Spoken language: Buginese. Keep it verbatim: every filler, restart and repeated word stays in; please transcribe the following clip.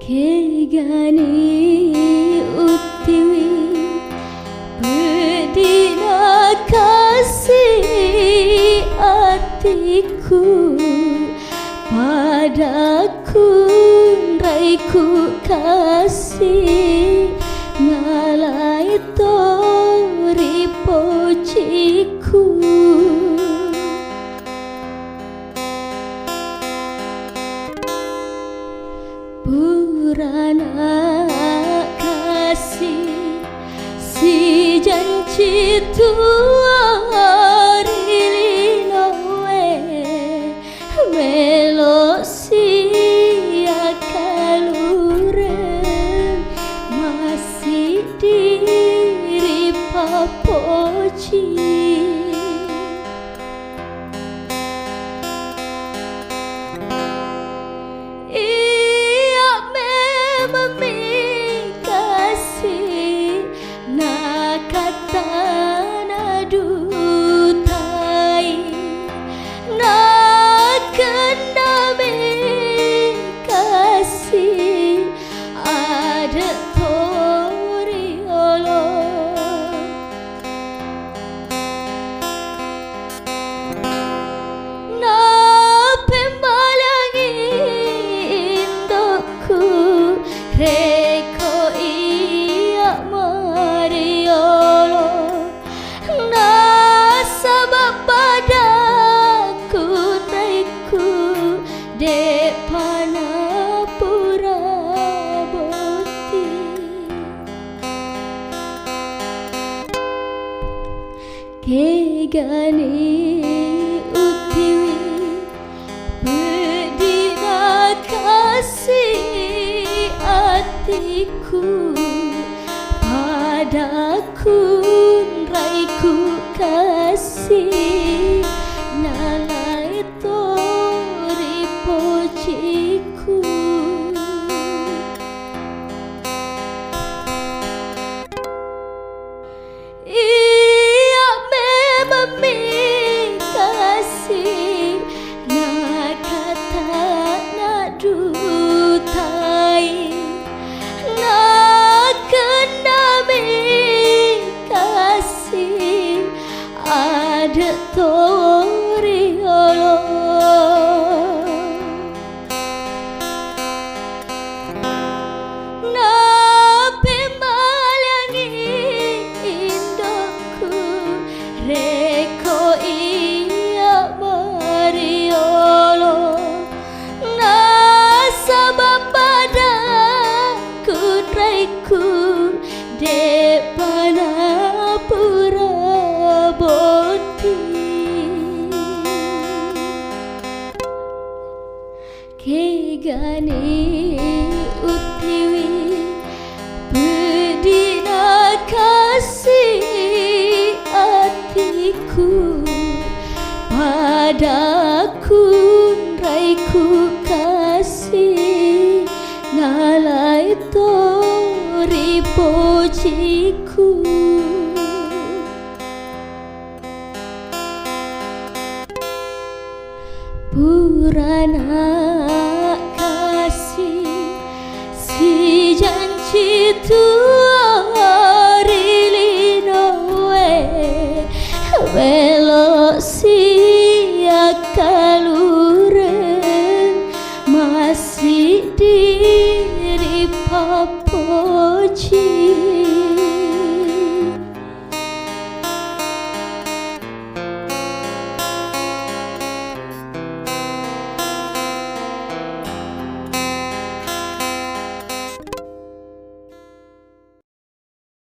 Kegani uttiwi, pedina kasi atiku, pada kunraiku kasi, nalai tori pociku. Purana kasi sijanci tuo ri linoe, melo siakkalureng massiddi ri papoji. Iya memang mikasi, nakattana dutai, nakenna mikasi, ada tori olo. Napembalangi indokku, reko iya mariolo, nasaba pada kunraiku, de'pa napura botting. Kegani uttiwi, pedina kasi atiku, pada kunraiku kasi, nalai tori pociku. Iya memang mikasi, nakattana dutai, nakenna mikasi, ada tori olo. Napembalangi indokku, reko iya mariolo, nasaba pada kunraiku, de'pa napura botting. Kegani uttiwi, pedina kasi atiku, pada kunraiku kasi, nalai tori pociku. Purana kasi sijanci tu